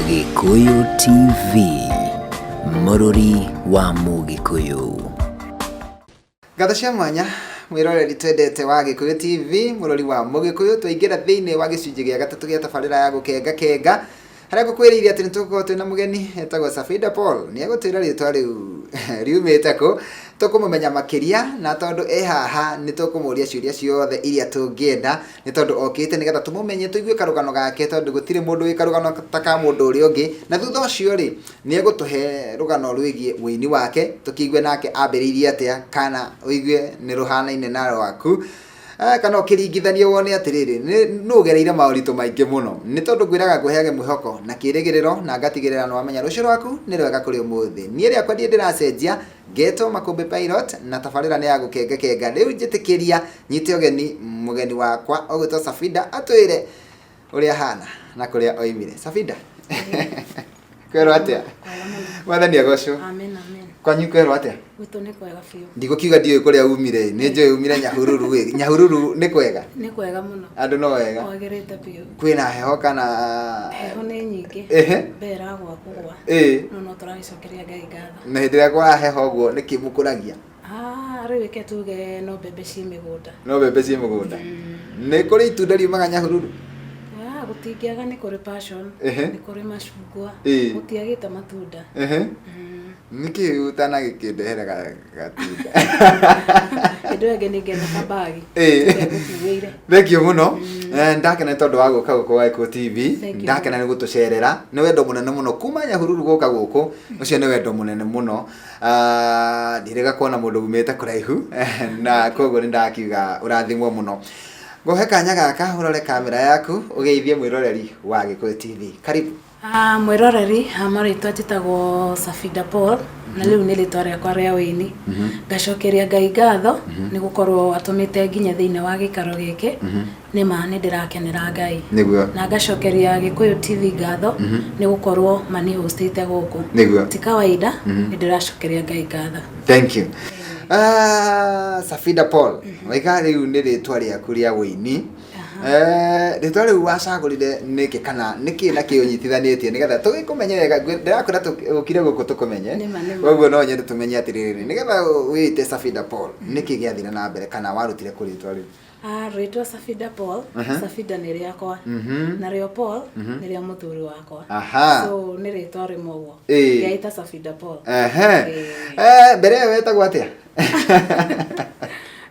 Gĩkũyũ TV, mũrũri wa Mũgĩkũyũ. Ngatho cia mwanya mwĩroreri twendete wa Gĩkũyũ TV, mũrori wa Mũgĩkũyũ, twaingĩra thĩinĩ wa gĩcunjĩ gĩa gatatũ gĩa tabarĩra ya gũkenga kenga, harĩa ngũkwĩrĩire atĩ nĩ tũgũkorwo twĩna mũgeni etagwo Safida Paul. Nĩ egũtwĩra rĩtwa rĩu riumĩte kũ, tũkũmũmenya makĩria, na tondũ e haha nĩ tũkũmũria ciũria ciothe iria tũngĩenda, nĩ tondũ okĩte nĩgetha tũmũmenye, tũigue karũgano gake, tondũ gũtirĩ mũndũ wĩ karũgano ta ka mũndũ ũrĩa ũngĩ. Na thutha ũcio rĩ, nĩ egũtũhe rũgano rwĩgiĩ ũini wake, tũkĩigue nake ambĩrĩirie atĩa, kana ũigue nĩ rũhanaine na rwaku, kana ũkĩringithanie wone atĩrĩrĩ, nũ ũgereire maũritũ maingĩ mũno. Nĩ tondũ ngwĩraga ngũheage mwĩhoko na kĩrĩgĩrĩro, na ngatigĩrĩra nĩ wamenya rũciũ rwaku nĩ rwega kũrĩ ũmũthĩ. Niĩ rĩakwa ndirĩ ndĩracenjia, ngetwo Makũmbĩ Pilot, na tabarĩra nĩ ya gũkengakenga. Rĩu njĩtĩkĩria nyite ũgeni mũgeni wakwa ũgwĩtwo Safida atwĩre ũrĩa ahana na kũrĩa oimire. Safida, kwerwo atĩa? Kwega mũno. Mwathani agocwo. Amen, amen. Kwanyu kwerwo atĩa? Gwitũ nĩ kwega biũ. Ndigũkiuga ndiũĩ kũrĩa umire, nĩ njũĩ umire Nyahururu ĩ. Nyahururu nĩ kwega? Nĩ kwega mũno. Andũ no wega? Kwagĩrĩte biũ. Kwĩna heho kana? Heho nĩ nyingĩ. Mbere ĩragwa kũgwa. No no tũragĩcokeria Ngai ngatho. Na hĩndĩ ĩrĩa kwa heho ũguo nĩkĩ mũkũragia? Ah, rĩu reke tuge no mbembe ciĩ mĩgũnda. No mbembe ciĩ mũgũnda. Nĩ kũrĩ itunda riumaga Nyahururu? Ah, gũtingĩaga nĩ kũrĩ passion, nĩ kũrĩ macungwa, gũtiagĩte matunda. Nĩkĩ ũtanagĩkĩndehera gatunda? Hĩndĩ ĩyo ĩngĩ nĩngenda kabagi. Ngũkuĩire. Thank you mũno. Ndakena nĩ tondũ wa gũka gũkũ wa Gĩkũyũ TV. Thank you. Ndakena nĩ gũtũcerera. Nĩ wendo mũnene mũno kuma Nyahururu gũka gũkũ. Ũcio nĩ wendo mũnene mũno. Ah, ndirega kuona mũndũ umĩte kũraihu na koguo nĩ ndakiuga ũrathimwo mũno. Ngũhe kanya gaka ũrore kamera yaku ũgeithie mwĩroreri wa Gĩkũyũ TV. Karibu. Ah, mwĩroreri ha marĩtwa njĩtagwo Safida Paul na rĩu nĩ rĩtwa rĩakwa rĩa wĩini. Ngacokeria Ngai ngatho nĩ gũkorwo atũmĩte nginye thĩinĩ wa gĩikaro gĩkĩ. Nĩ ma nĩ ndĩrakenera Ngai. Nĩguo. Na ngacokeria Gĩkũyũ TV ngatho nĩ gũkorwo mani hostĩte gũkũ. Nĩguo. Ti kawaida nĩ ndĩracokeria Ngai ngatho. Thank you. Ah, Safida Paul, waiga rĩu nĩ rĩtwa rĩaku rĩa wĩini. Rĩtwa rĩu wacagũrire nĩkĩ kana nĩkĩ na kĩ ũnyitithanĩtie nĩgetha tũgĩkũmenye wega? Ndĩrakwĩra ũkire gũkũ tũkũmenye. Nĩma, nĩma. Koguo no nyende tũmenye atĩrĩrĩ, nĩgetha wĩite Safida Paul, nĩkĩ gĩathire na mbere kana warutire kũ rĩtwa rĩu? Ah, rĩtwa Safida Paul, Safida nĩ rĩakwa. Narĩo Paul nĩ rĩa mũthuri wakwa. So nĩ rĩtwa rĩmwe ũguo. Ngĩaita Safida Paul. Mbere ĩyo wetagwo atĩa?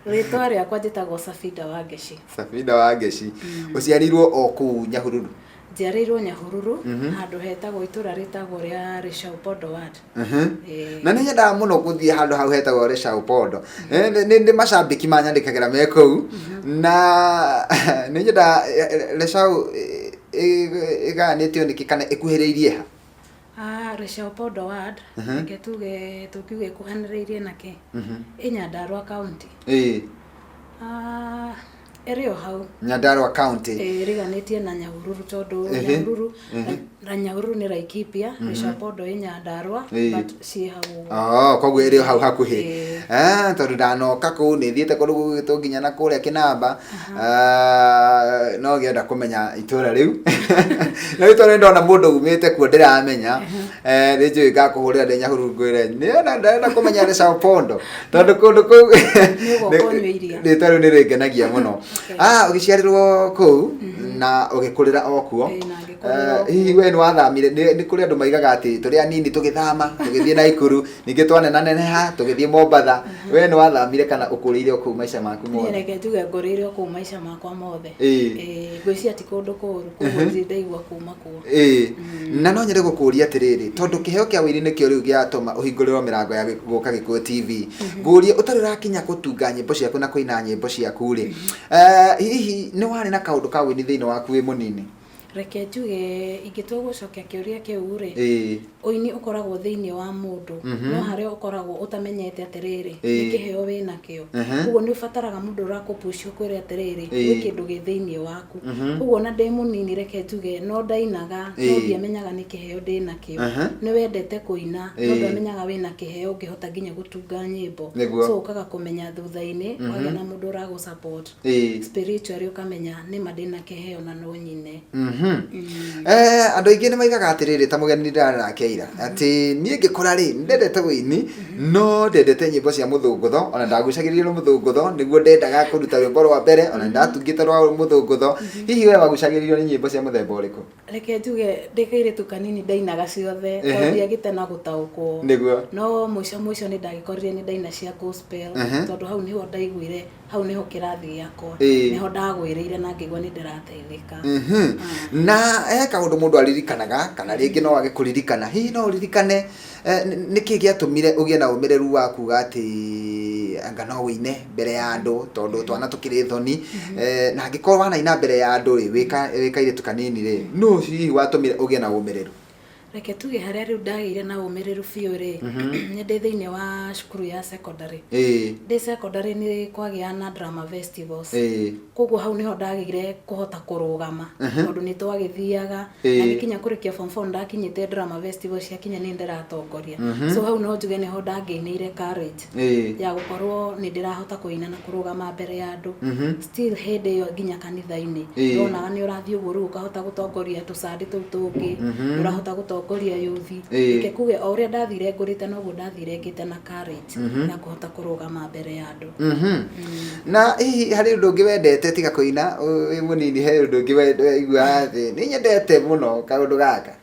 Rĩtwa rĩakwa njĩtagwo Safida Wangeci. Safida Wangeci. Ũciarĩirwo o kũu Nyahururu? Njiarĩirwo Nyahururu, handũ hetagwo itũra rĩtagwo rĩa Rĩcau Pondo Ward. Na nĩ nyendaga mũno gũthiĩ handũ hau hetagwo Rĩcau Pondo. Nĩ macambĩki manyandĩkagĩra me kũu, na nĩ nyendaga Rĩcau ĩgayanĩtio nĩkĩ kana ĩkuhĩrĩirie ha? Ah, Rĩcau Pondo Ward, reke tuge tũngiuga ĩkuhanĩrĩirie na kĩ? Ĩ Nyandarua County. Ah, ĩrĩ o hau. Nyandarua County. Ĩriganĩtie na Nyahururu tondũ Nyahururu na Nyahururu nĩ Laikipia, Rĩcau Pondo ĩ Nyandarua, but ciĩ hau ũguo. Oh, koguo ĩrĩ o hau hakuhĩ. Ah, tondũ ndanoka kũu nĩ thiĩte kũndũ gũgwĩtwo nginya na kũrĩa Kĩnamba. Ah, no ngĩenda kũmenya itũra rĩu. Na rĩu tondũ nĩ ndona mũndũ umĩte kuo ndĩramenya, nĩ njũĩ ngakũhũrĩra ndĩ Nyahururu ngwĩre nĩona ndĩrenda kũmenya Rĩcau Pondo. Tondũ kũndũ kũu Nĩ ũgoka ũnyue iria. Rĩtwa rĩu nĩ rĩngenagia mũno. Ah, ũgĩciarĩrwo kũu na ũgĩkũrĩra o kuo. Ĩĩ, na ngĩkũrĩra o Hihi we nĩ wathamire? Nĩ kũrĩ andũ maigaga atĩ tũrĩ anini tũgĩthama tũgĩthiĩ Naikuru, ningĩ twanenaneneha tũgĩthiĩ Mombatha. We nĩ wathamire kana ũkũrĩire o kũu maica maku Niĩ mothe? reke njuge ngũrĩire o kũu maica makwa mothe. Ĩĩ, ngwĩciria ti kũndũ kũũru, koguo ndirĩ ndaigua kuma kuo. Ĩĩ, na no nyende gũkũria atĩrĩrĩ, tondũ kĩheo kĩa ũini nĩkĩo rĩu gĩatũma ũhingũrĩrwo mĩrango ya gũka Gĩkũyũ TV, ngũrie ũtarĩ ũrakinya gũtunga nyĩmbo ciaku na kũina nyĩmbo ciaku rĩ, hihi nĩ warĩ na kaũndũ ka ũini thĩinĩ waku wĩ mũnini? Reke njuge ingĩtua gũcokia kĩũria kĩu rĩ, ũini ũkoragwo thĩinĩ wa mũndũ, no harĩa ũkoragwo ũtamenyete atĩrĩrĩ, nĩ kĩheo wĩnakĩo. Koguo nĩ ũbataraga mũndũ ũrakũ push ũkwĩre atĩrĩrĩ, gwĩ kĩndũ gĩ thĩinĩ waku. Koguo ona ndĩ mũnini reke njuge, no ndainaga, no ndiamenyaga nĩ kĩheo ndĩnakĩo. Nĩ wendete kũina, no ndwamenyaga wĩna kĩheo ũngĩhota nginya gũtunga nyĩmbo. So ũkaga kũmenya thutha-inĩ, wagĩa na mũndũ ũragũ support. Spiritually ũkamenya nĩma ndĩna kĩheo na no nyine. Andũ aingĩ nĩ maigaga atĩrĩrĩ, ta mũgeni ndĩrarĩ nake ira, atĩ niĩ ngĩkũra rĩ, nĩndendete wĩini, no ndendete nyĩmbo cia mũthũngũtho, ona ndagucagĩrĩrio nĩ mũthũngũtho, nĩguo ndendaga kũruta rwĩmbo rwa mbere, ona nĩndatungĩte rwa mũthũngũtho. Hihi we wagucagĩrĩrio nĩ nyĩmbo cia mũthemba ũrĩkũ? Reke njuge ndĩ kairĩtu kanini ndainaga ciothe, tondũ ndiagĩte na gũtaũkwo. No mũico mũico nĩ ndagĩkorire nĩ ndaina cia gospel, tondũ hau nĩho ndaiguire, hau nĩho kĩrathi gĩakwa, nĩho ndagwĩrĩire na ngĩigua nĩ ndĩrateithĩka. Na he kaũndũ mũndũ aririkanaga, kana rĩngĩ no age kũririkana, hihi no ũririkane nĩkĩ gĩatũmire ũgĩe na ũmĩrĩru wa kuga atĩ anga no wĩine mbere ya andũ, tondũ twana tũkĩrĩ thoni, na angĩkorwo wanaina mbere ya andũ rĩ, wĩ kairĩtu kanini rĩ, nũ hihi watũmire ũgĩe na ũmĩrĩru? Reke tuge harĩa rĩu ndagĩire na ũmĩrĩru biũ rĩ, nĩ ndĩ thĩinĩ wa cukuru ya secondary. Ndĩ secondary nĩ kwagĩa na drama festivals. Koguo hau nĩho ndagĩire kũhota kũrũgama, tondũ nĩ twagĩthiaga, na ngĩkinya kũrĩkia form 4 ndakinyĩte drama festival ciakinya nĩ ndĩratongoria. So hau no njuge nĩho ndangĩinĩire courage ya gũkorwo nĩ ndĩrahota kũina na kũrũgama mbere ya andũ. Still hĩndĩ ĩyo nginya kanitha-inĩ, ndonaga nĩ ũrathiĩ ũguo rĩu ũkahota gũtongoria tũcandĩ tũu tũngĩ, nĩ ũrahota gũtongoria yuthi. Reke kuge o ũrĩa ndathire ngũrĩte noguo ndathire ngĩte na courage ya kũhota kũrũgama mbere ya andũ. Na hihi harĩ ũndũ ũngĩ wendete tiga kũina wĩ mũnini, he ũndũ ũngĩ waiguaga atĩ nĩ nyendete mũno kaũndũ gaka?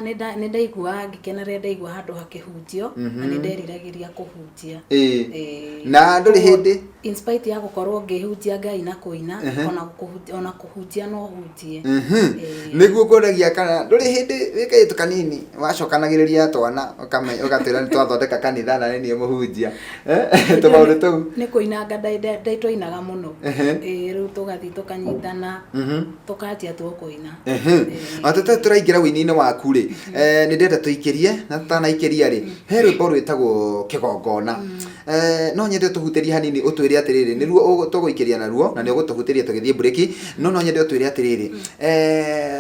Nĩ ndaiguaga ngĩkena rĩrĩa ndaigua handũ hakĩhunjio, na nĩ nderiragĩria kũhunjia. Na ndũrĩ hĩndĩ? In spite ya gũkorwo ngĩhunjia Ngai na kũina, ona kũhunjia no hunjie. Nĩguo ngũragia kana ndũrĩ hĩndĩ wĩ kairĩtu kanini wacokanagĩrĩria twana ũgatwĩra nĩ twathondeka kanitha na nĩ niĩ mũhunjia. Tũmaũndũ tũu? Nĩ kũinanga twainaga mũno. Rĩu tũgathiĩ tũkanyitana, tũkanjia tu kũina. Ona tũraingĩra wĩini-inĩ waku rĩ, nĩ ndĩrenda tũikĩrie, na tũtanaikĩria rĩ, he rwĩmbo rwĩtagwo Kĩgongona. No nyende ũtũhutĩrie hanini ũtwĩre atĩrĩrĩ, nĩruo tũgũikĩria naruo, na nĩ ũgũtũhutĩria tũgĩthiĩ mburĩki, no no nyende ũtwĩre atĩrĩrĩ,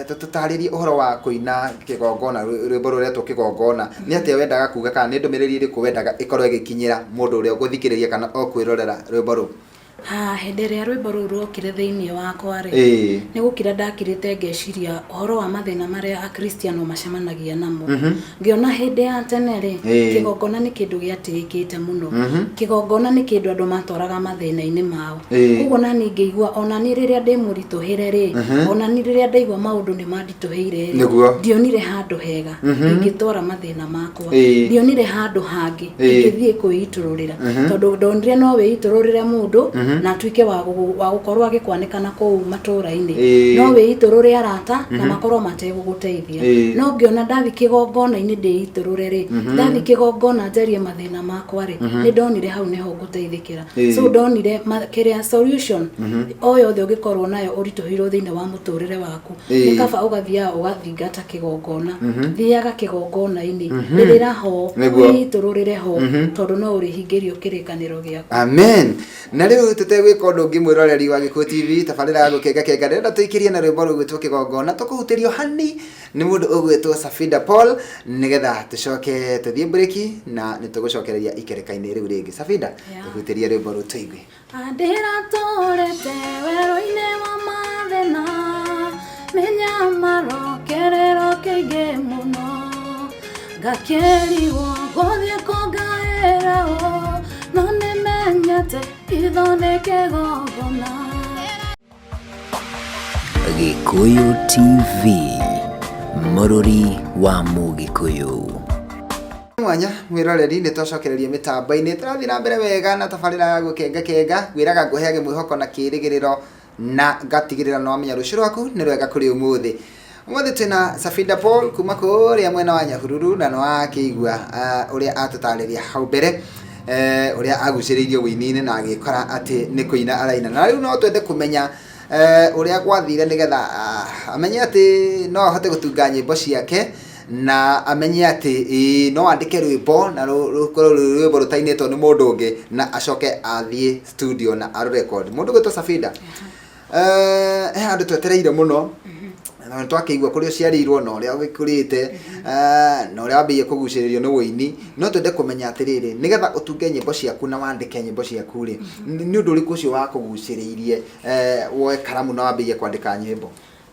tũtarĩrie ũhoro wa kũina Kĩgongona, rwĩmbo rũretwo Kĩgongona. Nĩ atĩa wendaga kuga, kana nĩ ndũmĩrĩri ĩrĩkũ wendaga ĩkorwo ĩgĩkinyĩra mũndũ ũrĩa ũgũthikĩrĩria kana ũkwĩrorera rwĩmbo rũu? Hĩndĩ ĩrĩa rwĩmbo rũu rwokire thĩinĩ wakwa rĩ, nĩ gũkira ndakirĩte ngeciria ũhoro wa mathĩna marĩa Akristiano macemanagia namo. Ngĩona hĩndĩ ya tene rĩ, kĩgongona nĩ kĩndũ gĩatĩĩkĩte mũno. Kĩgongona nĩ kĩndũ andũ matwaraga mathĩna-inĩ mao. Koguo nani ngĩigua ona niĩ rĩrĩa ndĩ mũritũhĩre rĩ, ona niĩ rĩrĩa ndaigua maũndũ nĩ manditũhĩire rĩ, ndionire handũ hega ingĩtwara mathĩna makwa. Ndionire handũ hangĩ ingĩthiĩ kwĩitũrũrĩra, tondũ ndonire no wĩitũrũrĩre mũndũ na atuĩke wa gũkorwo agĩkwanĩka na kũu matũũra-inĩ. No wĩitũrũre arata na makorwo mategũgũteithia. No ngĩona ndathi kĩgongona-inĩ ndĩitũrũre rĩ, ndathi kĩgongona njarie mathĩna makwa rĩ, nĩ ndonire hau nĩho ngũteithĩkĩra. So ndonire kĩrĩa solution o yothe ũngĩkorwo nayo ũritũhĩirwo thĩinĩ wa mũtũrĩre waku, nĩ kaba ũgathiaga ũgathingata kĩgongona. Thiaga kĩgongona-inĩ, rĩrĩra ho, wĩitũrũrĩre ho, tondũ no ũrĩhingĩrio kĩrĩkanĩro gĩaku. Amen. Na rĩu tũtegwĩka ũndũ ũngĩ mwĩroreri wa Gĩkũyũ TV, tabarĩra ya Gũkenga Kenga, ndĩrenda tũikĩrie na rwĩmbo rũgwĩtwo Kĩgongona, tũkũhutĩrio hani nĩ mũndũ ũgwĩtwo Safida Paul, nĩgetha tũcoke tũthiĩ mburĩki na nĩ tũgũcokereria ikereka-inĩ rĩu rĩngĩ. Safida, tũhutĩrie rwĩmbo rũu tũigue. Ndĩratũrĩte werũ-inĩ wa mathĩna, mĩnyamaro kĩrĩro kĩingĩ mũno, ngakĩrigwo gũthiĩ kũngaĩra ũ, no nĩmenyete itho nĩ kĩgongona. Gĩkũyũ TV, mũrũri wa Mũgĩkũyũ. Mwanya mwĩroreri, nĩ twacokereria mĩtambo-inĩ, tũrathiĩ na mbere wega na tabarĩra ya Gũkenga Kenga, ngwĩraga ngũheage mwĩhoko na kĩrĩgĩrĩro na ngatigĩrĩra nĩ wamenya rũciũ rwaku nĩ rwega kũrĩ ũmũthĩ. Ũmũthĩ twĩna Safida Paul kuma kũrĩa mwena wa Nyahururu, na nĩ wakĩigua ũrĩa atũtarĩria hau mbere, ũrĩa agucĩrĩirio wĩini-inĩ na agĩkora atĩ nĩ kũina araina. Na rĩu no twende kũmenya ũrĩa gwathire nĩgetha amenye atĩ no ahote gũtunga nyĩmbo ciake, na amenye atĩ no andĩke rwĩmbo na rũkorwo rwĩ rwĩmbo rũtainĩtwo nĩ mũndũ ũngĩ, na acoke athiĩ studio na arũrecord. Mũndũ ũgwĩtwo Safida, he handũ twetereire mũno, na nĩ twakĩigua kũrĩa ũciarĩirwo na ũrĩa ũgĩkũrĩte, na ũrĩa wambĩrĩirie kũgucĩrĩrio nĩ wũini. No twende kũmenya atĩrĩrĩ, nĩgetha ũtunge nyĩmbo ciaku na wandĩke nyĩmbo ciaku rĩ, nĩ ũndũ ũrĩkũ ũcio wakũgucĩrĩirie woe karamu na wambĩrĩrie kwandĩka nyĩmbo?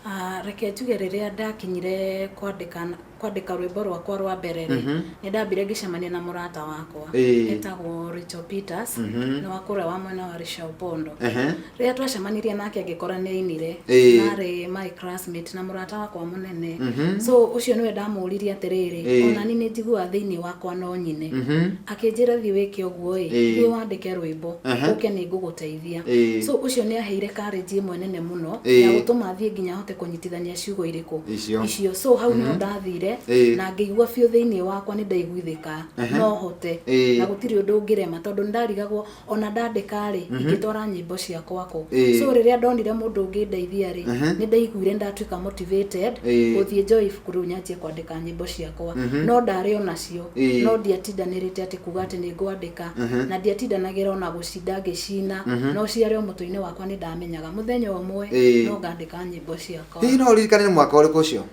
Ah, reke njuge rĩrĩa ndakinyire kwandĩka kwandĩka rwĩmbo rwakwa rwa mbere rĩ, nĩ ndambire ngĩcemania na mũrata wakwa etagwo Rachel Peters, nĩ wa kũrĩa wa mwena wa Rishaupondo. Rĩrĩa twacemanirie nake ngĩkora nĩ ainire, narĩ my classmate na mũrata wakwa mũnene. So ũcio nĩwe ndamũririe atĩrĩrĩ, ona niĩ nĩ njiguaga thĩinĩ wakwa no nyine. Akĩnjĩra thiĩ wĩke ũguo ĩ, thiĩ wandĩke rwĩmbo, ũke nĩ ngũgũteithia. So ũcio nĩ aheire courage ĩmwe nene mũno ya gũtũma thiĩ nginya hote kũnyitithania ciugo irĩkũ Icio. Icio. So hau nĩho ndathire na ngĩigua biũ thĩinĩ wakwa nĩ ndaiguithĩka no hote na gũtirĩ ũndũ ũngĩrema, tondũ nĩ ndarigagwo ona ndandĩka rĩ, ingĩtwara nyĩmbo ciakwa kũ. So rĩrĩa ndonire mũndũ ũngĩndeithia rĩ, nĩ ndaiguire ndatuĩka motivated gũthiĩ njoe ibuku rĩu nyanjie kwandĩka nyĩmbo ciakwa. No ndarĩ o nacio, no ndiatindanĩrĩte atĩ kuga atĩ nĩ ngwandĩka, na ndiatindanagĩra ona gũcinda ngĩcina, no ciarĩ o mũtwe-inĩ wakwa. Nĩ ndamenyaga mũthenya ũmwe no ngandĩka nyĩmbo ciakwa. Hihi no ũririkane nĩ mwaka ũrĩkũ ũcio?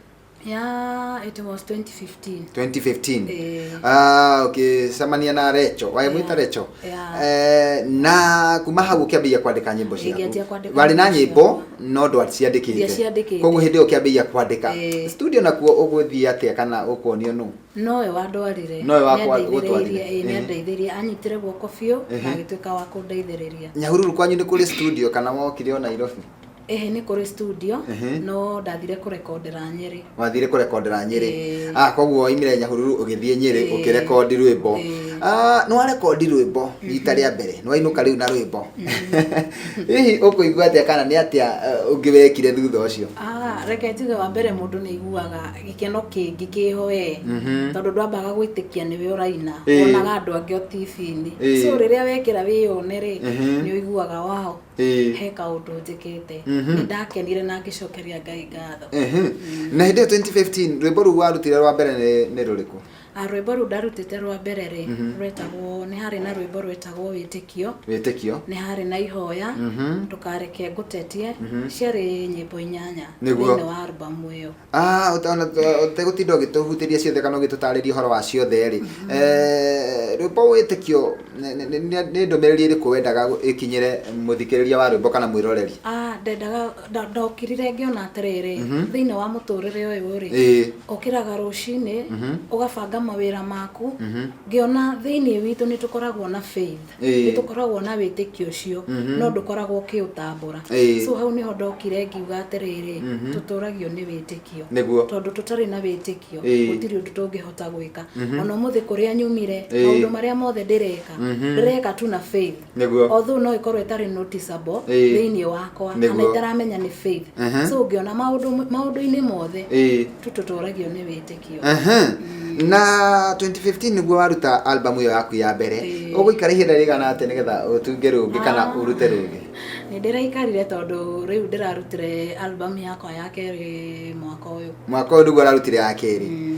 Yeah, it was 2015. 2015? Ĩĩ. Ah, ũkĩcemania na Recho, wamwĩta Recho? Yeah. Na kuma hau ũkĩambĩrĩria kwandĩka nyĩmbo ciaku? Ngĩanjia kwandĩka Warĩ na nyĩmbo nyĩmbo ciakwa. No ndwaciandĩkĩte? Ndiaciandĩkĩte. Koguo hĩndĩ ĩyo ũkĩambĩrĩria kwandĩka, Ĩĩ. studio nakuo ũgũthiĩ atĩa kana ũkuonio nũ? Nowe wandwarire. Nowe Nĩandeithĩrĩirie, gũtwarire. ĩĩ, nĩandeithĩrĩirie, anyitire guoko biũ na agĩtuĩka wa kũndeithĩrĩria. Nyahururu kwanyu nĩ kũrĩ studio kana wokire o Nairobi? Ĩhĩ, nĩ kũrĩ studio, no ndathire kũrekondera Nyĩrĩ. Wathire kũrekondera Nyĩrĩ? Ĩĩ. Ah, koguo waimire Nyahururu ũgĩthiĩ Nyĩrĩ ũkĩrekondi rwĩmbo. Ah, nĩ warekondi rwĩmbo rita rĩa mbere, nĩ wainũka rĩu na rwĩmbo, hihi ũkũigua atĩa kana nĩ atĩa ũngĩ wekire thutha ũcio? Ah, reke njuge wa mbere mũndũ nĩ aiguaga gĩkeno kĩngĩ kĩho we, tondũ ndwambaga gwĩtĩkia nĩwe ũraina, wonaga andũ angĩ o TV-inĩ. So rĩrĩa wekĩra wĩyone rĩ, nĩ ũiguaga wow, he kaũndũ njĩkĩte. Nĩ ndakenire na ngĩcokeria Ngai ngatho. Na hĩndĩ ĩyo 2015, rwĩmbo rũu warutire rwa mbere nĩ rũrĩkũ? Ah, rwĩmbo rũu ndarutĩte rwa mbere rĩ, rwetagwo, nĩ harĩ na rwĩmbo rwetagwo Wĩtĩkio, Wĩtĩkio. Nĩ harĩ na Ihoya, Ndũkareke Ngũtetie. Ciarĩ nyĩmbo 8 thĩinĩ wa albamu ĩyo. Ah, ũtegũtinda ũgĩtũhutĩria ciothe kana ũgĩtũtarĩria ũhoro wa ciothe rĩ, rwĩmbo Wĩtĩkio nĩ ndũmĩrĩri ĩrĩkũ wendaga ĩkinyĩre mũthikĩrĩria wa rwĩmbo kana mwĩroreri? Ah, ndendaga ndokirire ngĩona atĩrĩrĩ, thĩinĩ wa mũtũrĩre ũyũ rĩ, ũkĩraga rũcinĩ ũgabanga mawĩra maku, ngĩona thĩinĩ witũ nĩ tũkoragwo na faith, nĩ tũkoragwo na wĩtĩkio ũcio, no ndũkoragwo ũkĩũtambũra. So hau nĩho ndokire ngiuga atĩrĩrĩ, tũtũragio nĩ wĩtĩkio, tondũ tũtarĩ na wĩtĩkio gũtirĩ ũndũ tũngĩhota gwĩka. Ona ũmũthĩ kũrĩa nyumire, maũndũ marĩa mothe ndĩreka, ndĩreka tu na faith, although no ĩkorwo ĩtarĩ noticeable thĩinĩ wakwa kana itaramenya nĩ faith. So ngĩona maũndũ-inĩ mothe tu tũtũragio nĩ wĩtĩkio. Na 2015 nĩguo waruta album ĩyo yaku ya mbere. Ũgũikara ihinda rĩigana atĩa nĩgetha ũtunge rũngĩ kana ũrute rũngĩ? Nĩ ndĩraikarire, tondũ rĩu ndĩrarutire album yakwa ya kerĩ mwaka ũyũ. Mwaka ũyũ nĩguo ũrarutire ya kerĩ.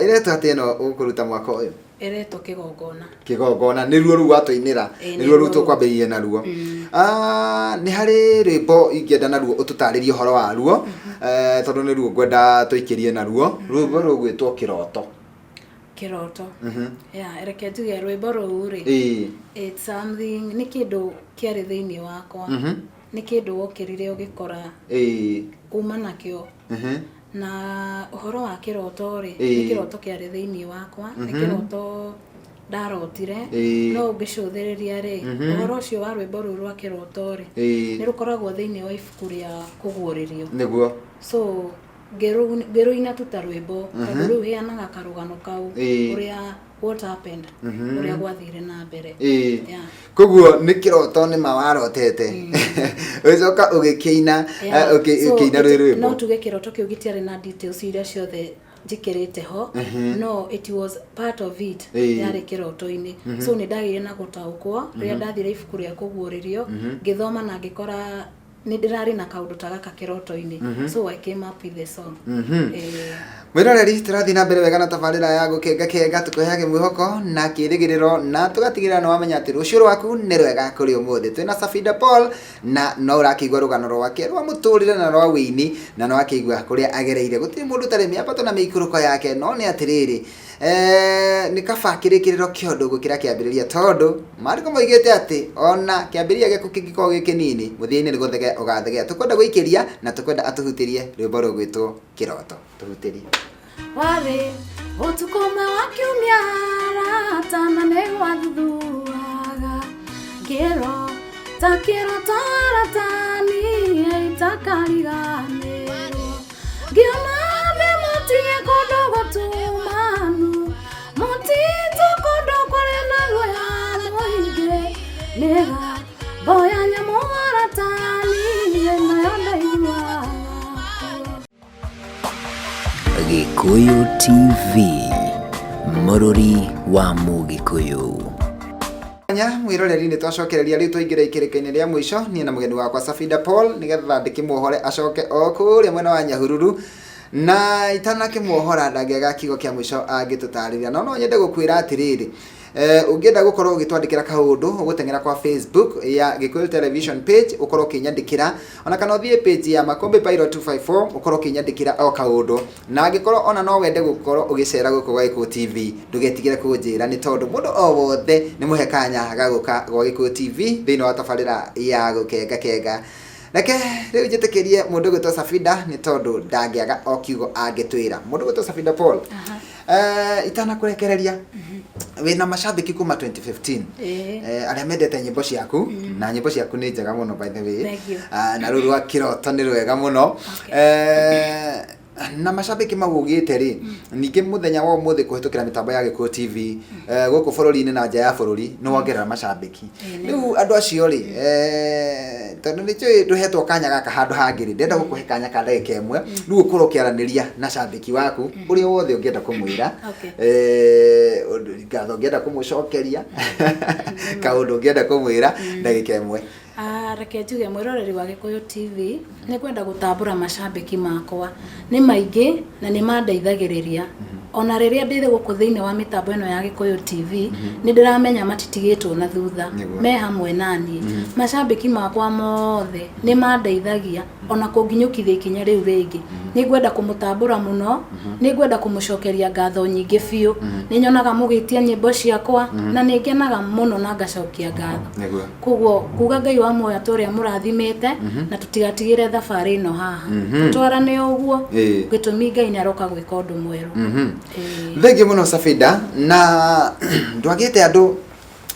Ĩretwo atĩa ĩno ũkũruta mwaka ũyũ? Ĩretwo Kĩgongona. Kĩgongona nĩruo rũu watũinĩra? Ĩĩ, nĩruo rũu nĩruo. Tũkwambĩrĩria naruo. Ah, nĩ harĩ rwĩmbo ingĩenda naruo ũtũtarĩrie ũhoro waruo, tondũ nĩruo ngwenda tũikĩrie naruo, rwĩmbo rũgwĩtwo Kĩroto. Kĩroto, yeah, reke njuge rwĩmbo rũu rĩ, it's something, nĩ kĩndũ kĩarĩ thĩinĩ wakwa, nĩ kĩndũ wokĩrire ũgĩkora uma nakĩo. Na ũhoro wa kĩroto rĩ, nĩ kĩroto kĩarĩ thĩinĩ wakwa, nĩ kĩroto ndarotire. No ũngĩcũthĩrĩria rĩ, ũhoro ũcio wa rwĩmbo rũu rwa kĩroto rĩ, nĩ rũkoragwo thĩinĩ wa ibuku rĩa Kũguũrĩrio. So ngĩrũina tu ta rwĩmbo, tondũ rĩu heanaga karũgano kau, ũrĩa what happened, ũrĩa gwathire na mbere. Yeah. Koguo nĩ kĩroto nĩ ma warotete, ũgĩcoka ũgĩkĩina, So, ũkĩina rwĩ rwĩmbo. No tuge kĩroto kĩu gĩtiarĩ na details iria ciothe njĩkĩrĩte ho, no it was part of it. Yarĩ kĩroto-inĩ, so nĩ ndagĩire na gũtaũkwo rĩrĩa ndathire ibuku rĩa Kũguũrĩrio, ngĩthoma na ngĩkora nĩ ndĩrarĩ na kaũndũ ta gaka kĩroto-inĩ. So I came up with the song. Mwĩroreri, tũrathiĩ na mbere wega na tabarĩra ya Gũkenga Kenga, tũkũheage mwĩhoko na kĩrĩgĩrĩro na tũgatigĩrĩra nĩ wamenya atĩ rũciũ rwaku nĩ rwega kũrĩ ũmũthĩ. Twĩna Safida Paul na no ũrakĩigua rũgano rwake rwa mũtũrĩre na rwa wĩini, na nĩ wakĩigua kũrĩa agereire. Gũtirĩ mũndũ ũtarĩ mĩambato na mĩikũrũko yake, no nĩ atĩrĩrĩ, Nĩ kaba kĩrĩkĩrĩro kĩa ũndũ gũkĩra kĩambĩrĩria, tondũ maandĩko moigĩte atĩ ona kĩambĩrĩria gĩaku kĩngĩkorwo gĩ kĩnini, mũthia-inĩ nĩ gũthegea ũgathegea. Tũkwenda gũikĩria na tũkwenda atũhutĩrie rwĩmbo rũgwĩtwo Kĩroto. Tũhutĩrie. Warĩ ũtukũ ũmwe wa kiumia, arata, na nĩ gwathuthuaga, ngĩrota kĩroto, arata, niĩ itakariganĩrwo, ngĩona ndĩ mũtige kũndũ gũtumanu, mũtitũ, kũndũ kũrĩ na guoya mũingĩ, mĩgambo ya nyamũ, arata, niĩ nayo ndaiguaga. Gĩkũyũ TV, mũrũri wa Mũgĩkũyũ. Nya mwĩroreri, nĩ twacokereria rĩu, twaingĩra ikĩrĩka-inĩ rĩa mũico, niĩ na mũgeni wakwa Safida Paul, nĩgetha ndĩkĩmuohore acoke o kũrĩa mwena wa Nyahururu. Na itanakĩmuohora, ndangĩaga kiugo kĩa mũico angĩtũtarĩria, no no nyende gũkwĩra atĩrĩrĩ, ũngĩenda gũkorwo ũgĩtwandĩkĩra kaũndũ, ũgũteng'era kwa Facebook ya Gĩkũyũ Television page, ũkorwo ũkĩnyandĩkĩra, ona kana ũthiĩ page ya Makombe Pilot 254, ũkorwo ũkĩnyandĩkĩra o kaũndũ. Na angĩkorwo ona no wende gũkorwo ũgĩcera gũkũ gwa Gĩkũyũ TV, ndũgetigĩre kũnjĩra, nĩ tondũ mũndũ o wothe nĩ mũhe kanya ga gũka gwa Gĩkũyũ TV thĩinĩ wa tabarĩra ya Gũkenga Kenga. Reke rĩu njĩtĩkĩrie mũndũ ũgwĩtwo Safida, nĩ tondũ ndangĩaga o kiugo angĩtwĩra. Mũndũ ũgwĩtwo Safida Paul, itanakũrekereria, wĩna macambĩki kuma 2015 arĩa mendete nyĩmbo ciaku, na nyĩmbo ciaku nĩ njega mũno, by the way. Thank you. Ah, na rũrũ rwa Kĩroto nĩ rwega mũno. Na macambĩki mau ũgĩte rĩ, ningĩ mũthenya wa ũmũthĩ kũhĩtũkĩra mĩtambo ya Gĩkũyũ TV, gũkũ bũrũri-inĩ na nja ya bũrũri, nĩ wongerera macambĩki. Rĩu andũ acio rĩ, tondũ nĩ njũĩ ndũhetwo kanya gaka handũ hangĩ rĩ, ndĩrenda gũkũhe kanya ka ndagĩka ĩmwe rĩu ũkorwo ũkĩaranĩria na cambĩki waku ũrĩa wothe ũngĩenda kũmwĩra, ngatho ũngĩenda kũmũcokeria, kaũndũ ũngĩenda kũmwĩra, ndagĩka ĩmwe. Ah, reke njuge, mwĩroreri wa Gĩkũyũ TV, nĩ kwenda gũtambũra macambĩki makwa nĩ maingĩ na nĩ mandeithagĩrĩria ona rĩrĩa ndĩ gũkũ thĩinĩ wa mĩtambo ĩno ya Gĩkũyũ TV. Nĩ ndĩramenya matitigĩtwo na thutha, me hamwe naniĩ. Macambĩki makwa mothe nĩ mandeithagia ona kũnginyũkithia ikinya rĩu rĩngĩ. Nĩ ngwenda kũmũtambũra mũno, nĩ ngwenda kũmũcokeria ngatho nyingĩ biũ. Nĩ nyonaga mũgĩtia nyĩmbo ciakwa na nĩ ngenaga mũno na ngacokia ngatho. Koguo kuga Ngai wa muoyo atũrĩa mũrathimĩte, na tũtigatigĩre thabarĩ ĩno haha, tũtwarane ũguo. Gĩtũmi Ngai nĩ aroka gwĩka ũndũ mwerũ. Thengiũ mũno, Safida. Na ndwagĩte andũ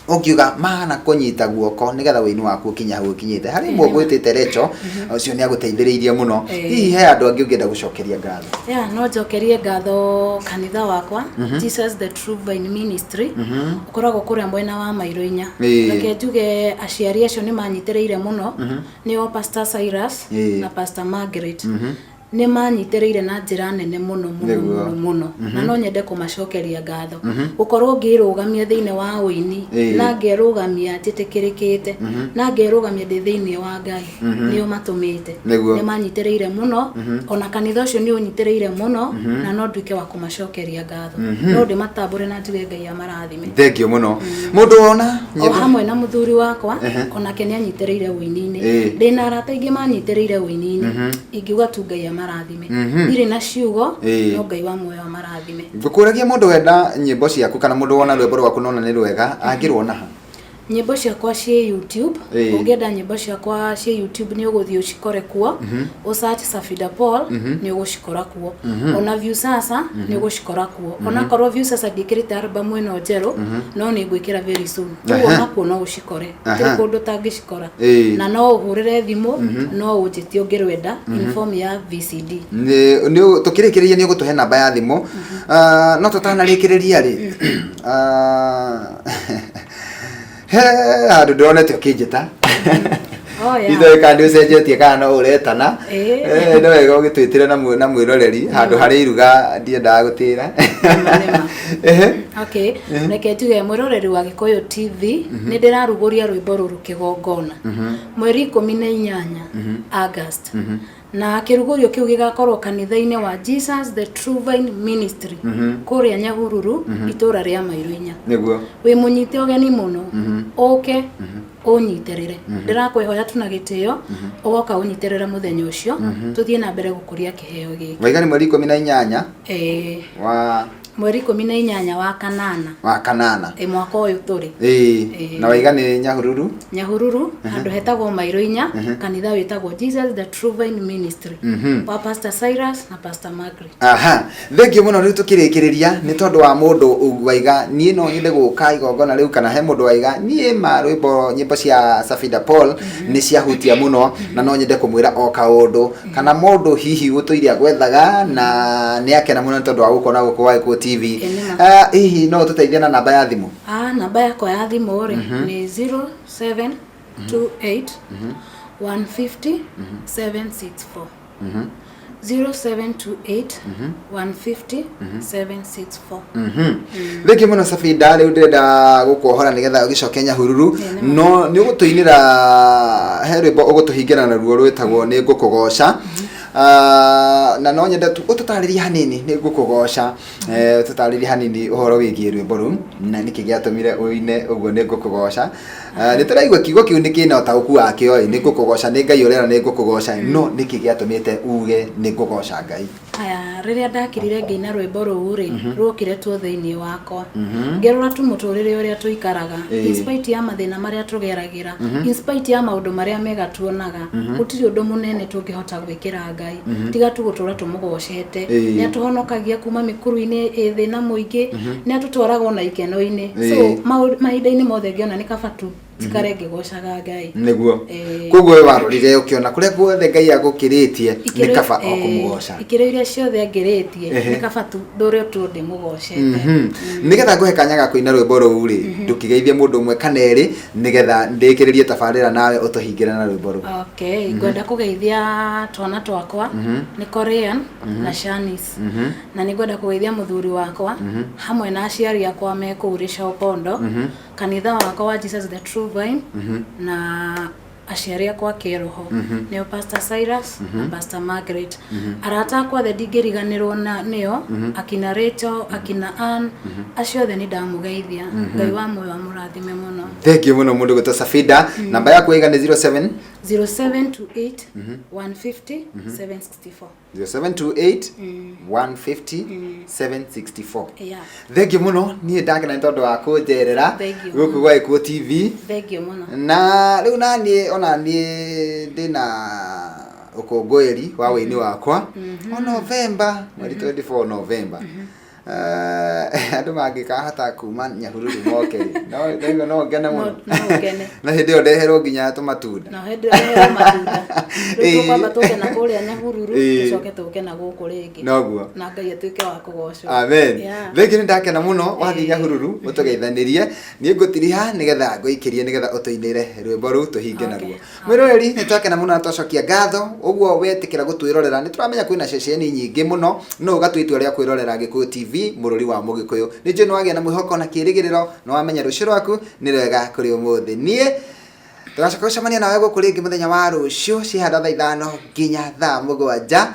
ũngiuga mahana kũnyita guoko nĩgetha wĩini waku ũkinye hau ũkinyĩte? Harĩ ũmwe ũgwĩtĩte Recho, ũcio nĩ agũteithĩrĩirie mũno. Hihi he andũ angĩ ũngĩenda gũcokeria ngatho? Yeah, no njokerie ngatho kanitha wakwa, Jesus the True Vine Ministry, ũkoragwo kũrĩa mwena wa Mairo 4. Reke njuge aciari acio nĩ manyitĩrĩire mũno, nĩo Pastor Cyrus na Pastor Margaret. Nĩ manyitĩrĩire na njĩra nene mũno mũno mũno mũno, na no nyende kũmacokeria ngatho gũkorwo ngĩrũgamia thĩinĩ wa ũini, na ngerũgamia njĩtĩkĩrĩkĩte, na ngerũgamia ndĩ thĩinĩ wa Ngai. Nĩo matũmĩte. Nĩ manyitĩrĩire mũno, ona kanitha ũcio nĩ ũnyitĩrĩire mũno, na no nduĩke wa kũmacokeria ngatho, no ndĩmatambũre na njuge Ngai amarathime. Thengiũ mũno. Mũndũ wona o nyĩmbo hamwe na mũthuri wakwa, onake nĩ anyitĩrĩire ũini-inĩ. Ndĩna arata aingĩ manyitĩrĩire ũini-inĩ. Ingiuga tu Ngai amarathime. Ndirĩ na ciugo, no Ngai wa muoyo amarathime. Ngũkũragia, mũndũ wenda nyĩmbo ciaku kana mũndũ wona rwĩmbo rwaku nona nĩ rwega, angĩruona ha? Nyĩmbo ciakwa ciĩ YouTube. Ũngĩenda nyĩmbo ciakwa ciĩ YouTube, nĩ ũgũthiĩ ũcikore kuo. Ũsearch Safida Paul, nĩ ũgũcikora kuo. Ona Viusasa nĩ ũgũcikora kuo. Onakorwo Viusasa ndiĩkĩrĩte album ĩno njerũ, no nĩ ngwĩkĩra very soon. Koguo onakuo no ũcikore. Gũtirĩ kũndũ ũtangĩcikora. Na no ũhũrĩre thimũ, no ũnjĩtie ũngĩrwenda in form ya VCD. Tũkĩrĩkĩrĩria nĩ ũgũtũhe namba ya thimũ. Ah, no tũtanarĩkĩrĩria rĩ, he handũ ndĩronete ũkĩnjĩta. Oh, yeah. Itoĩ kana nĩ ũcenjetie kana no ũretana. No wega ũgĩtwĩtĩre na mwĩroreri handũ harĩ iruga, ndiendaga gũtĩra. Nĩma, nĩma. Okay, reke njuge, mwĩroreri wa Gĩkũyũ TV, nĩ ndĩrarugũria rwĩmbo rũrũ kĩgongona mweri 18 August, na kĩrugũrio kĩu gĩgakorwo kanitha-inĩ wa Jesus the True Vine Ministry kũrĩa Nyahururu, itũũra rĩa Mairo 4. Wĩ mũnyite ũgeni mũno, ũke ũnyitĩrĩre. Ndĩrakwĩhoya tu na gĩtĩo, ũgoka ũnyitĩrĩre mũthenya ũcio, tũthiĩ na mbere gũkũria kĩheo gĩkĩ. Waiga nĩ mweri 18 wa Mweri 18 wa kanana. Wa kanana. Ĩ mwaka ũyũ tũrĩ. Ĩĩ. Ĩĩ. Na waiga nĩ Nyahururu? Nyahururu, handũ hetagwo Mairo Inya, kanitha wĩtagwo Jesus the True Vine Ministry, wa Pastor Cyrus na Pastor Margaret. Aha, thengiũ mũno. Rĩu tũkĩrĩkĩrĩria, nĩ tondũ wa mũndũ waiga niĩ no nyende gũka igongona rĩu, kana he mũndũ waiga niĩ ma rwĩmbo nyĩmbo cia Safida Paul nĩ ciahutia mũno na no nyende kũmwĩra o kaũndũ, kana mũndũ hihi gũtũire agwethaga na nĩ akena mũno nĩ tondũ wa gũkona gũkũ gwa Gĩkũyũ TV. Ĩ, nĩ ma. Ah, hihi no ũtũteithie na namba ya thimũ? Ah, namba yakwa ya thimũ rĩ nĩ 0728 150 764, 0728 150 764. Thengiũ mũno Sabinda, rĩu ndĩrenda gũkuohora nĩgetha ũgĩcoke Nyahururu, no nĩ ũgũtũinĩra he rwĩmbo ũgũtũhingĩra naruo rwĩtagwo Nĩ Ngũkũgoca. Ah, na no nyende tu ũtũtarĩrie hanini Nĩ Ngũkũgoca. Eh, ũtũtarĩrie hanini ũhoro wĩgiĩ rwĩmbo rũu na nĩkĩ gĩatũmire ũine ũguo Nĩ Ngũkũgoca. Ah, nĩ tũraigua kiugo kĩu nĩ kĩna ũtaũku wakĩo ĩ, nĩ ngũkũgoca, nĩ Ngai ũrera, nĩ ngũkũgoca, no nĩkĩ gĩatũmĩte uge nĩ ngũgoca Ngai? Aya, rĩrĩa ndakirire ngĩina rwĩmbo rũu rĩ, ruokire tuo thĩinĩ wakwa. Ngĩrora tu mũtũrĩre ũrĩa tũikaraga, in spite ya mathĩna marĩa tũgeragĩra, in spite ya maũndũ marĩa mega tuonaga, gũtirĩ ũndũ mũnene tũngĩhota gwĩkĩra Ngai tiga tu gũtũra tũmũgocete. Nĩ atũhonokagia kuma mĩkuru-inĩ ĩ thĩna mũingĩ, nĩ atũtwaraga ona ikeno-inĩ. So mahinda-inĩ mothe ngĩona nĩ kaba tu njikare ngĩgocaga Ngai. Nĩguo. Ĩĩ. Koguo we warorire ũkĩona kũrĩa guothe Ngai agũkĩrĩtie nĩ kaba o kũmũgoca. Ikĩro iria ciothe angĩrĩtie, nĩ kaba tu ndũre tu ndĩmũgocete. Nĩgetha ngũhe kanya ga kũina rwĩmbo rũu rĩ, ndũkĩgeithie mũndũ ũmwe kana erĩ nĩgetha ndĩkĩrĩrie tabarĩra nawe ũtũhingĩre na rwĩmbo rũu. Okay, ngwenda kũgeithia twana twakwa, nĩ Korean na Shanice, na nĩ ngwenda kũgeithia mũthuri wakwa hamwe na aciari akwa me kũu Rĩcaũpondo, kanitha wakwa wa Jesus the True Vine, na aciari akwa kĩroho nĩo Pastor Cyrus na Pastor Margaret. Arata akwa othe ndingĩriganĩrwo na nĩo, akina Rachel, akina Ann, acio othe nĩ ndamũgeithia. Ngai wa muoyo amũrathime mũno. Thengiũ mũno mũndũ gwĩtwo Safida. Namba yaku waiga nĩ 07 0728 150 764. 0728 150 764. Yeah. Thengiũ mũno, niĩ ndakena nĩ tondũ wa kũnjerera Thengiũ gũkũ mũno. gwa Gĩkũyũ TV. Thengiũ mũno. Na rĩu naniĩ ona niĩ ndĩna ũkũngũĩri wa wĩini wakwa o November, mweri 24 November. Eh, andũ mangĩkahota kuma Nyahururu moke rĩ, no ndaigua no ngene mũno. No ũkene. Na hĩndĩ ĩyo ndeherwo nginya tũmatunda. Na hĩndĩ ĩyo matunda. Rĩu tũkwamba tũke na kũrĩa Nyahururu, Ĩĩ. tũcoke tũke na gũkũ rĩngĩ. Noguo. Na Ngai atuĩke wa kũgocwo. Amen. Yeah. Thengiũ, nĩ ndakena mũno. Wathiĩ Nyahururu ũtũgeithanĩrie. Niĩ ngũtiriha nĩgetha ngũikĩrie nĩgetha ũtũinĩre rwĩmbo rũu tũhinge naruo. Mwĩroreri, nĩ twakena mũno na twacokia ngatho ũguo wetĩkĩra gũtwĩrorera. Nĩ tũramenya kwĩna ceceni nyingĩ mũno, no ũgatua itua rĩa kwĩrorera Gĩkũyũ TV, mũrũri wa Mũgĩkũyũ. Nĩ njũĩ nĩ wagĩa na mwĩhoko na kĩrĩgĩrĩro na wamenya rũciũ rwaku nĩ rwega kũrĩ ũmũthĩ. Niĩ tũgacoka gũcemania nawe gũkũ rĩngĩ mũthenya wa rũciũ cihanda thaa 5 nginya thaa 7,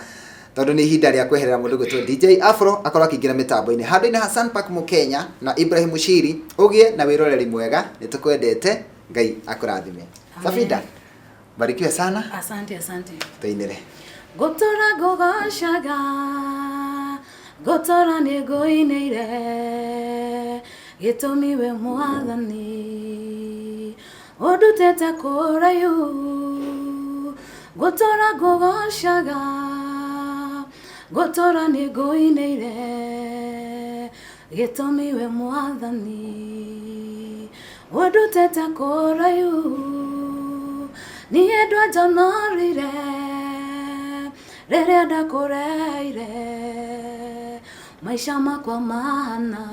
tondũ nĩ ihinda rĩa kweherera mũndũ gwĩtwo DJ Afro akorwo akĩingĩra mĩtambo-inĩ handũ-inĩ ha Sunpark Mũkenya na Ibrahim Mushiri. Ũgĩe na wĩroreri mwega, nĩ tũkwendete. Ngai akũrathime. Safida, barikiwe sana. Asante, asante. Tũinĩre. Ngũtũra ngũgocaga, ngũtũra nĩ ngũinĩire, gĩtũmi we Mwathani ũndutĩte kũraihu. Ngũtũra ngũgocaga, ngũtũra nĩ ngũinĩire, gĩtũmi we Mwathani ũndutĩte kũraihu. Niĩ ndwanjonorire rĩrĩa ndakũreire, maica makwa mahana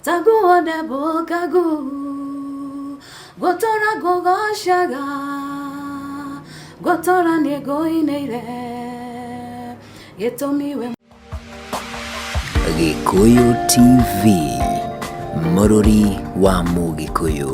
ta nguo ndembũkangu. Ngũtũra ngũgocaga, ngũtũra nĩ ngũinĩire, gĩtũmi we Gĩkũyũ TV, mũrũri wa Mũgĩkũyũ.